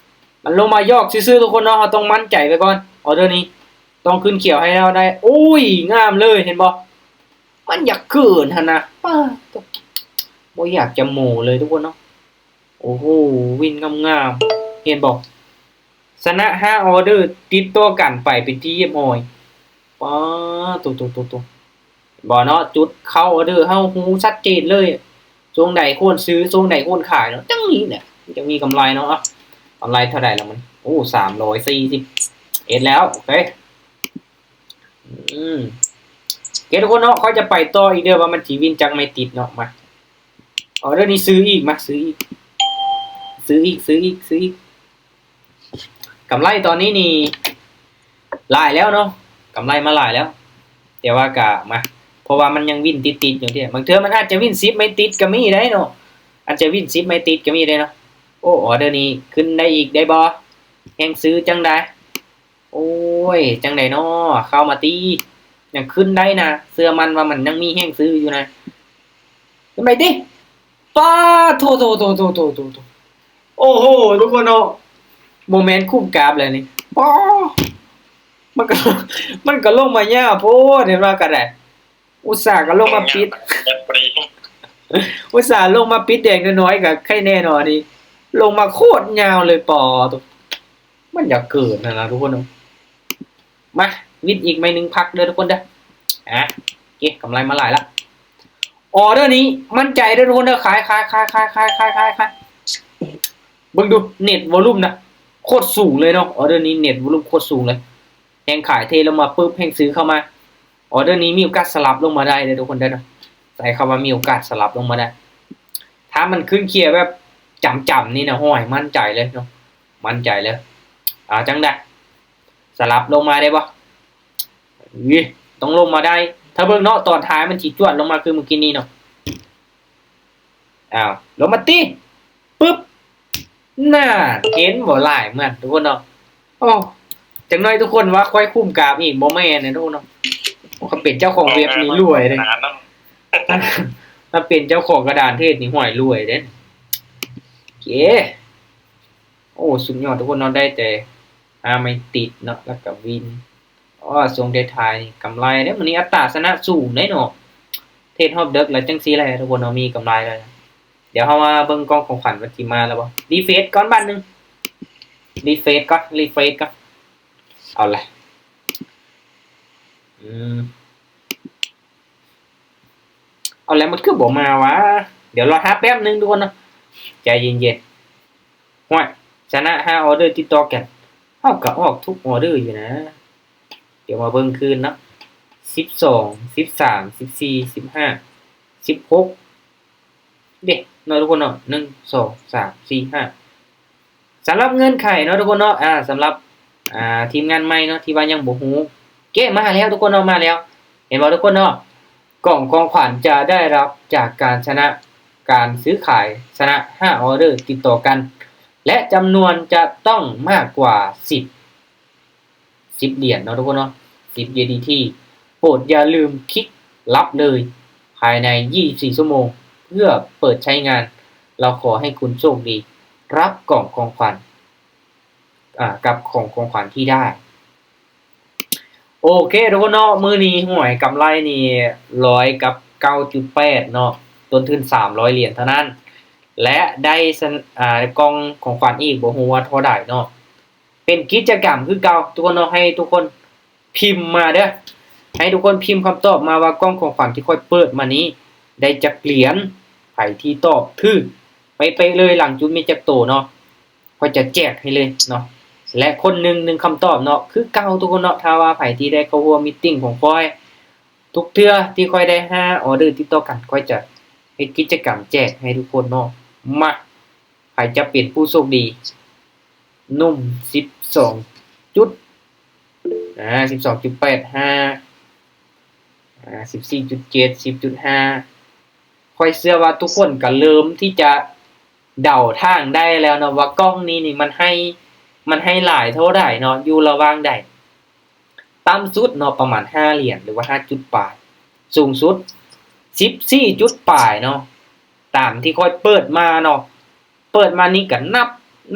ມັນລົງມາຢອກຊື່ໆ ທຸກຄົນເນາະ ເຮົາຕ້ອງໝັ້ນໃຈໄວ້ກ່ອນ. ອໍເດີນີ້ຕ້ອງຂຶ້ນຂຽວໃຫ້ເຮົາໄດ້. ໂອ້ຍ ງາມເລີຍ ເຫັນບໍ່? ມັນຢາກເກີນຫັ້ນນະ. ປາດໂທ້ ບໍ່ຢາກຈະໂມ້ເລີຍທຸກຄົນເນາະ. ໂອ້ໂຫ ວິນງາມໆ ເຫັນບໍ່? ຊະນະຫ້າອໍເດີຕິດຕໍ່ກັນໄປເປັນທີ່ຮຽບຮ້ອຍ. ປາດໂທ້ໆໆໆ ເຫັນບໍ່ເນາະ? ຈຸດເຂົ້າອໍເດີເຮົາຮູ້ຊັດເຈນເລີຍ ຊ່ວງໃດຄວນຊື້ ຊ່ວງໃດຄວນຂາຍເນາະ. ຈັ່ງນີ້ແຫຼະ ມັນຈັ່ງມີກຳໄລເນາະ. ເອົ້າ ກຳໄລເທົ່າໃດລະມັນ? ໂອ້ ສາມຮ້ອຍສີ່ສິບເອັດແລ້ວ. ໂອເຄ ອືມ ໂອເຄທຸກຄົນເນາະ ຂ້ອຍຈະໄປຕໍ່ອີກເດີ້ ວ່າມັນຊິວິນຈັກໄມ້ຕິດເນາະ. ມາ ອໍເດີນີ້ຊື້ອີກ ມາ ຊື້ອີກ ຊື້ອີກ ຊື້ອີກ ຊື້ອີກ. ກຳໄລຕອນນີ້ນີ້ຫຼາຍແລ້ວເນາະ ກຳໄລມາຫຼາຍແລ້ວ. ແຕ່ວ່າກະມາ ເພາະວ່າມັນຍັງວິນຕິດໆຢູ່ເດ້. ບາງເທື່ອມັນອາດຈະວິນສິບໄມ້ຕິດກໍມີໄດ໋ເນາະ ອາດຈະວິນສິບໄມ້ຕິດກໍມີໄດ໋ເນາະ. ໂອ້ ອໍເດີນີ້ຂຶ້ນໄດ້ອີກໄດ້ບໍ່? ແຮງຊື້ຈັ່ງໃດ? ໂອ້ຍ ຈັ່ງໃດເນາະ ເຂົ້າມາຕິ ຍັງຂຶ້ນໄດ້ນະ ເຊື່ອໝັ້ນວ່າມັນຍັງມີແຮງຊື້ຢູ່ນະ. ຂຶ້ນໄປຕິ ປາດໂທ້ໆໆໆ ໂອ້ໂຫ ທຸກຄົນເນາະ ບໍ່ແມ່ນຄຸ້ມກາບແລ້ວນີ້. ປາດ ມັນກໍ ມັນກໍລົງມາຍາວໂພດ ເຫັນວ່າກໍໄດ້. ອຸດສ່າກໍລົງມາປິດ ອຸດສ່າລົງມາປິດແດງນ້ອຍໆ ກໍໄຄແນ່ນອນນີ້ ລົງມາໂຄດຍາວເລີຍ. ປາດໂທ້ ມັນຢາກເກີນຫັ້ນນະທຸກຄົນ. ມາ ວິນອີກໄມ້ໜຶ່ງ ພັກເດີ້ທຸກຄົນເດີ້. ອ່າ ໂອເຄ ກຳໄລມາຫຼາຍລະ. ອໍເດີນີ້ໝັ້ນໃຈເດີ້ທຸກຄົນເດີ້. ຂາຍ ຂາຍ ຂາຍ ຂາຍ ຂາຍ ຂາຍ ຂາຍ. ເບິ່ງດູ ເນັດວອລຸ່ມນະ ໂຄດສູງເລີຍເນາະ. ອໍເດີນີ້ເນັດວອລຸ່ມໂຄດສູງເລີຍ. ແຮງຂາຍເທລົງມາປຶບ ແຮງຊື້ເຂົ້າມາ. ອໍເດີນີ້ມີໂອກາດສະຫຼັບລົງມາໄດ້ເດີ້ທຸກຄົນເດີ້ເນາະ. ໃຊ້ຄຳວ່າມີໂອກາດສະຫຼັບລົງມາໄດ້. ຖ້າມັນຂຶ້ນເຄຍແບບຈຳໆນີ້ນະ ໂອ້ຍ ໝັ້ນໃຈເລີຍເນາະ ໝັ້ນໃຈເລີຍ. ເອົາ ຈັ່ງໃດ? ສະຫຼັບລົງມາໄດ້ບໍ່? ເອີ ຕ້ອງລົງມາໄດ້. ຖ້າເບິ່ງເນາະ ຕອນທ້າຍມັນຊິຈວດລົງມາຄືມື້ກີ້ນີ້ເນາະ. ອ້າວ ລົງມາຕິ ປຶບ ນັ້ນ ເຫັນບໍ່? ຫຼາຍມັນທຸກຄົນເນາະ. ໂອ້ ຈັກໜ້ອຍທຸກຄົນວ່າຂ້ອຍຄຸ້ມກາບອີກ ບໍ່ແມ່ນເດ້ທຸກຄົນເນາະ. ໂອ້ ຄັນເປັນເຈົ້າຂອງເວັບນີ້ລວຍເດ້. ຖ້າເປັນເຈົ້າຂອງກະດານເທຣດນີ້ ຫ້ວຍ ລວຍເດ້. ໂອເຄ ໂອ້ ສຸດຍອດທຸກຄົນເນາະ ໄດ້ແຕ່ຫ້າໄມ້ຕິດເນາະ ແລ້ວກະວິນ. ອໍ ຊ່ວງທ້າຍໆນີ້ກຳໄລເດ້. ມື້ນີ້ອັດຕາຊະນະສູງເດ້ເນາະ. ເທຣດຮອບເດິກແລ້ວຈັ່ງຊີ້ແຫຼະທຸກຄົນເນາະ ມີກຳໄລແລ້ວ. ດຽວເຮົາມາເບິ່ງກ່ອງຂອງຂວັນວ່າຊິມາແລ້ວບໍ່. ຣີເຟຣຊກ່ອນບາດໜຶ່ງ ຣີເຟຣຊກ່ອນ ຣີເຟຣຊກ່ອນ. ເອົາລະ ອືມ ເອົາແຫຼະ ມັນຄືບໍ່ມາຫວາ? ດຽວລໍຖ້າແປັບໜຶ່ງທຸກຄົນເນາະ ໃຈເຢັນໆ. ຫ້ວຍ ຊະນະຫ້າອໍເດີຕິດຕໍ່ກັນ ເຮົາກໍອອກທຸກອໍເດີຢູ່ນະ. ດຽວມາເບິ່ງຄືນເນາະ ສິບສອງ ສິບສາມ ສິບສີ່ ສິບຫ້າ ສິບຫົກ ເດ້ເນາະທຸກຄົນເນາະ ໜຶ່ງ ສອງ ສາມ ສີ່ ຫ້າ. ສຳລັບເງື່ອນໄຂເນາະທຸກຄົນເນາະ ອາ ສຳລັບ ອາ ທີມງານໃໝ່ເນາະ ທີ່ວ່າຍັງບໍ່ຮູ້ ເກມມາແລ້ວທຸກຄົນເນາະ ມາແລ້ວ. ເຫັນບໍ່ທຸກຄົນເນາະ? ກ່ອງຂອງຂວັນຈະໄດ້ຮັບຈາກການຊະນະການຊື້ຂາຍ ຊະນະຫ້າອໍເດີຕິດຕໍ່ກັນ ແລະ ຈຳນວນຈະຕ້ອງມາກກວ່າສິບ ສິບຫຼຽນເນາະທຸກຄົນເນາະ ສິບຢູເອສດີທີ. ໂປດຢ່າລືມຄລິກຮັບເລີຍພາຍໃນ ຊາວສີ່ຊົ່ວໂມງ ເພື່ອເປີດໃຊ້ງານ. ເຮົາຂໍໃຫ້ຄຸນໂຊກດີ ຮັບກ່ອງຂອງຂວັນ ອາ ກັບຂອງຂອງຂວັນທີ່ໄດ້. ໂອເຄທຸກຄົນເນາະ ມື້ນີ້ຫວຍກຳໄລນີ້ຮ້ອຍກັບເກົ້າຈຸດແປດເນາະ ຕົ້ນທຶນສາມຮ້ອຍຫຼຽນເທົ່ານັ້ນ ແລະ ໄດ້ ອາ ກ່ອງຂອງຂວັນອີກ ບໍ່ຮູ້ວ່າເທົ່າໃດເນາະ. ເປັນກິດຈະກຳຄືເກົ່າທຸກຄົນເນາະ ໃຫ້ທຸກຄົນພິມມາເດີ້ ໃຫ້ທຸກຄົນພິມຄຳຕອບມາວ່າ ກ່ອງຂອງຂວັນທີ່ຂ້ອຍເປີດມານີ້ໄດ້ຈັກຫຼຽນ. ໃຜທີ່ຕອບຖືກເປະໆເລີຍ ຫຼັງຈຸດມີຈັກໂຕເນາະ ຂ້ອຍຈະແຈກໃຫ້ເລີຍເນາະ ແລະ ຄົນໜຶ່ງ ໜຶ່ງຄຳຕອບເນາະ ຄືເກົ່າທຸກຄົນເນາະ. ຖ້າວ່າໃຜທີ່ໄດ້ເຂົ້າຮ່ວມມີດຕິງຂອງຂ້ອຍ ທຸກເທື່ອທີ່ຂ້ອຍໄດ້ຫ້າອໍເດີຕິດຕໍ່ກັນ ຂ້ອຍຈະເຮັດກິດຈະກຳແຈກໃຫ້ທຸກຄົນເນາະ. ມາ ໃຜຈະເປັນຜູ້ໂຊກດີ? ໜຸ່ມສິບສອງຈຸດ ອາ ສິບສອງຈຸດແປດຫ້າ ອາ ສິບສີ່ຈຸດເຈັດ ສິບຈຸດຫ້າ. ຂ້ອຍເຊື່ອວ່າທຸກຄົນກໍເລີ່ມທີ່ຈະ ເດົາທາງໄດ້ແລ້ວເນາະ ວ່າກ່ອງນີ້ນີ້ມັນໃຫ້ ມັນໃຫ້ຫຼາຍເທົ່າໃດເນາະ ຢູ່ລະຫວ່າງໃດ. ຕ່ຳສຸດເນາະ ປະມານຫ້າຫຼຽນ ຫຼືວ່າຫ້າຈຸດປາຍ, ສູງສຸດສິບສີ່ຈຸດປາຍເນາະ ຕາມທີ່ຂ້ອຍເປີດມາເນາະ. ເປີດມານີ້ກໍນັບ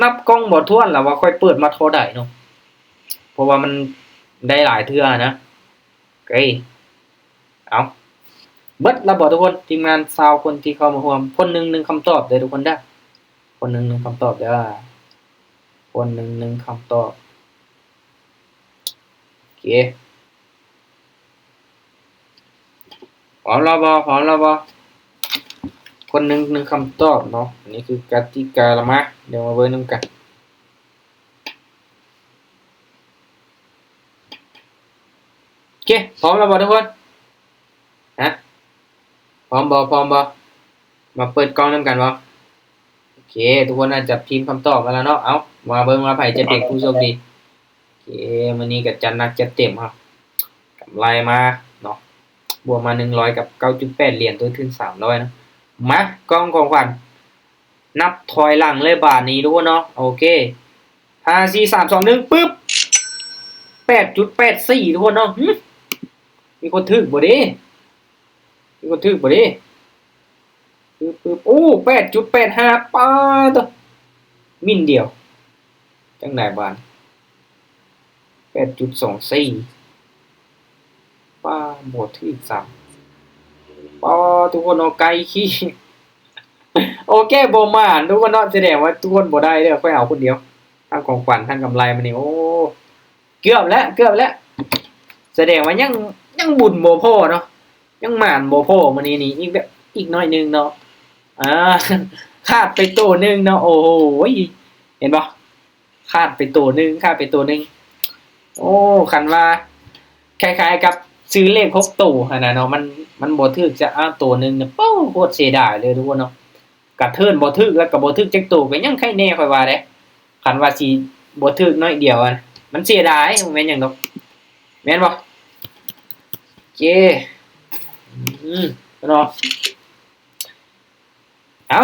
ນັບກ່ອງບໍ່ຖ້ວນແລ້ວວ່າຂ້ອຍເປີດມາເທົ່າໃດເນາະ ເພາະວ່າມັນໄດ້ຫຼາຍເທື່ອນະ. ໂອເຄ ເອົາ ເບິດແລ້ວບໍ່ທຸກຄົນ? ທີມງານຊາວຄົນທີ່ເຂົ້າມາຮ່ວມ ຄົນໜຶ່ງໜຶ່ງຄຳຕອບເດີທຸກຄົນເດີ ຄົນໜຶ່ງໜຶ່ງຄຳຕອບເດີ ຄົນໜຶ່ງໜຶ່ງຄຳຕອບ. ໂອເຄ ພ້ອມແລ້ວບໍ່? ພ້ອມແລ້ວບໍ່? ຄົນໜຶ່ງໜຶ່ງຄຳຕອບເນາະ. ອັນນີ້ຄືກະຕິກາລະມາ ດຽວມາເບິ່ງນຳກັນ. ໂອເຄ ພ້ອມແລ້ວບໍ່ທຸກຄົນ? ຮະ ພ້ອມບໍ່? ພ້ອມບໍ່? ມາເປີດກ່ອງນຳກັນບໍ່? ໂອເຄ ທຸກຄົນໜ້າຈະພິມຄຳຕອບມາແລ້ວເນາະ. ເອົາ ມາເບິ່ງວ່າໃຜຈະເປັນຜູ້ໂຊກດີ. ໂອເຄ ມື້ນີ້ກໍຈັດໜັກຈັດເຕັມເຮົາ ກຳໄລມາເນາະ ບວກມາໜຶ່ງຮ້ອຍກັບເກົ້າຈຸດແປດຫຼຽນ ຕົວທຶນສາມຮ້ອຍເນາະ. ມາ ກ່ອງຂອງຂວັນ ນັບຖອຍຫຼັງເລີຍບາດນີ້ທຸກຄົນເນາະ. ໂອເຄ ຫ້າ ສີ່ ສາມ ສອງ ໜຶ່ງ ປຶບ ແປດຈຸດແປດສີ່ ທຸກຄົນເນາະ. ຫຶ ມີຄົນຖືກບໍ່ເດ? ມີຄົນຖືກບໍ່ເດ? ປຶບ ປຶບ ໂອ້ ແປດຈຸດແປດຫ້າ ປາດໂທ້ ມິ້ນດຽວ ຈັ່ງໃດບາດ ແປດຈຸດສອງສີ່ ປາດ ບໍ່ຖືກຊ້ຳ ປາດ ທຸກຄົນເນາະ ໄກ່ຂີ້. ໂອເຄ ບໍ່ໝານທຸກຄົນເນາະ ສະແດງວ່າທຸກຄົນບໍ່ໄດ້ເດີ ຂ້ອຍເອົາຄົນດຽວ ທັງຂອງຂວັນທັງກຳໄລມານີ້ ໂອ້ ເກືອບແລ້ວ ເກືອບແລ້ວ ສະແດງວ່າຍັງ ຍັງບຸນບໍ່ພໍເນາະ ຍັງໝານບໍ່ພໍມື້ນີ້ນີ້ ອີກແບບ ອີກໜ້ອຍໜຶ່ງເນາະ. ອາ ຂາດໄປໂຕໜຶ່ງເນາະ ໂອ້ໂຫ ເຫັນບໍ່ ຂາດໄປໂຕໜຶ່ງ ຂາດໄປໂຕໜຶ່ງ. ໂອ້ ຄັນວ່າຄ້າຍໆກັບຊື້ເລກຫົກໂຕຫັ້ນນະເນາະ ມັນ ມັນບໍ່ຖືກຈະ ອາ ໂຕໜຶ່ງນະ ໂອ້ ໂຄດເສຍດາຍເລີຍທຸກຄົນເນາະ. ກະເທີນບໍ່ຖືກ ແລ້ວກະບໍ່ຖືກຈັກໂຕ ກະຍັງໄຄແນ່ຂ້ອຍວ່າເດ້. ຄັນວ່າຊິບໍ່ຖືກໜ້ອຍດຽວຫັ້ນ ມັນເສຍດາຍ ບໍ່ແມ່ນຫຍັງດອກ ແມ່ນບໍ່? ໂອເຄ ອືມ ເນາະ.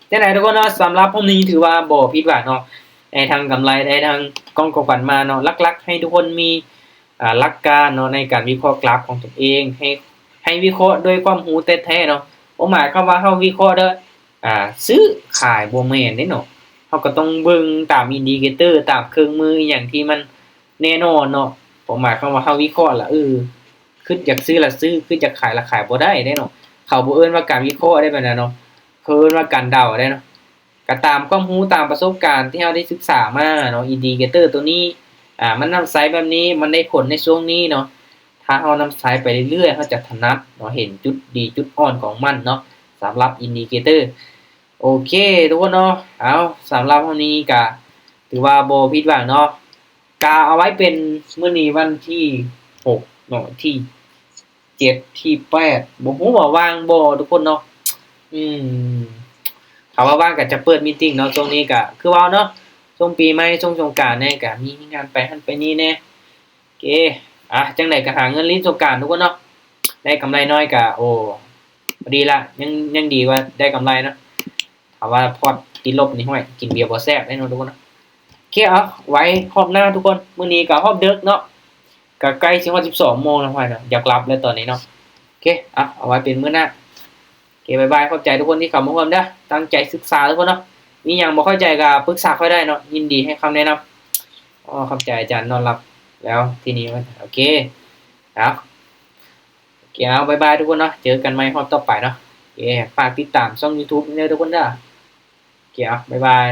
ເອົ້າ ຈັ່ງໃດທຸກຄົນເນາະ ສຳລັບຮອບນີ້ຖືວ່າບໍ່ຜິດຫວັງເນາະ ໄດ້ທັງກຳໄລ ໄດ້ທັງກ່ອງຂອງຂວັນມາເນາະ. ຫຼັກໆໃຫ້ທຸກຄົນມີ ອ່າ ຫຼັກການເນາະ ໃນການວິເຄາະກຣາຟຂອງຕົນເອງ ໃຫ້ ໃຫ້ວິເຄາະດ້ວຍຄວາມຮູ້ແທ້ໆເນາະ. ບໍ່ໝາຍຄວາມວ່າເຮົາວິເຄາະດ້ວຍ ອ່າ ຊື້ຂາຍ ບໍ່ແມ່ນເດ້ເນາະ. ເຮົາກໍຕ້ອງເບິ່ງຕາມອິນດິເຄເຕີ ຕາມເຄື່ອງມືອີ່ຫຍັງທີ່ມັນແນ່ນອນເນາະ. ບໍ່ໝາຍຄວາມວ່າເຮົາວິເຄາະລະ ເອີ ຄິດຢາກຊື້ລະຊື້ ຄິດຢາກຂາຍລະຂາຍ ບໍ່ໄດ້ເດ້ເນາະ. ເຂົາບໍ່ເອີ້ນວ່າການວິເຄາະໄດ້ແບບນັ້ນເນາະ ເຂົາເອີ້ນວ່າການເດົາໄດ້ເນາະ. ກໍຕາມຄວາມຮູ້ ຕາມປະສົບການທີ່ເຮົາໄດ້ສຶກສາມາເນາະ ອິນດິເຄເຕີໂຕນີ້ ອ່າ ມັນນຳໃຊ້ແບບນີ້ ມັນໄດ້ຜົນໃນຊ່ວງນີ້ເນາະ. ຖ້າເຮົານຳໃຊ້ໄປເລື້ອຍໆ ເຮົາຈະຖະໜັດເນາະ ເຫັນຈຸດດີຈຸດອ່ອນຂອງມັນເນາະ ສຳລັບອິນດິເຄເຕີ. ໂອເຄ ທຸກຄົນເນາະ ເອົາ ສຳລັບຮອບນີ້ກະຖືວ່າບໍ່ຜິດຫວັງເນາະ. ກະເອົາໄວ້ເປັນມື້ນີ້ວັນທີຫົກເນາະ ທີເຈັດ ທີແປດ ບໍ່ຮູ້ວ່າວ່າງບໍ່ທຸກຄົນເນາະ. ອືມ ຖ້າວ່າວ່າງກໍຈະເປີດມີດຕິງເນາະ. ຊ່ວງນີ້ກໍຄືເວົ້າເນາະ ຊ່ວງປີໃໝ່ ຊ່ວງສົງການແນ່ ກໍມີງານໄປຫັ້ນໄປນີ້ແນ່. ໂອເຄ ອ່ະ ຈັ່ງໃດກໍຫາເງິນຫຼິ້ນສົງການທຸກຄົນເນາະ. ໄດ້ກຳໄລນ້ອຍກໍ ໂອ້ ພໍດີລະ ຍັງ ຍັງດີກວ່າໄດ້ກຳໄລເນາະ. ຖ້າວ່າພອດຕິດລົບນີ້ ຫ້ວຍ ກິນເບຍບໍ່ແຊບເດ້ເນາະທຸກຄົນເນາະ. ໂອເຄ ເອົາ ໄວ້ຮອບໜ້າທຸກຄົນ. ມື້ນີ້ກໍຮອບເດິກເນາະ ກໍໃກ້ຊິຮອດສິບສອງໂມງແລ້ວ ຫ້ວຍເນາະ ຢາກຫຼັບແລ້ວຕອນນີ້ເນາະ. ໂອເຄ ເອົາ ເອົາໄວ້ເປັນມື້ໜ້າ. ໂອເຄ ບາຍບາຍ ຂອບໃຈທຸກຄົນທີ່ເຂົ້າມາຮ່ວມເດີ ຕັ້ງໃຈສຶກສາທຸກຄົນເນາະ. ມີຫຍັງບໍ່ເຂົ້າໃຈກໍປຶກສາຂ້ອຍໄດ້ເນາະ ຍິນດີໃຫ້ຄຳແນະນຳ. ອໍ ຂອບໃຈອາຈານ ນອນຫຼັບແລ້ວທີນີ້. ໂອເຄ ເອົາ ໂອເຄ ເອົາ ບາຍບາຍທຸກຄົນເນາະ ເຈີກັນໃໝ່ຮອບຕໍ່ໄປເນາະ. ໂອເຄ ຝາກຕິດຕາມຊ່ອງຢູທູບເດີທຸກຄົນເດີ. ໂອເຄ ເອົາ ບາຍບາຍ.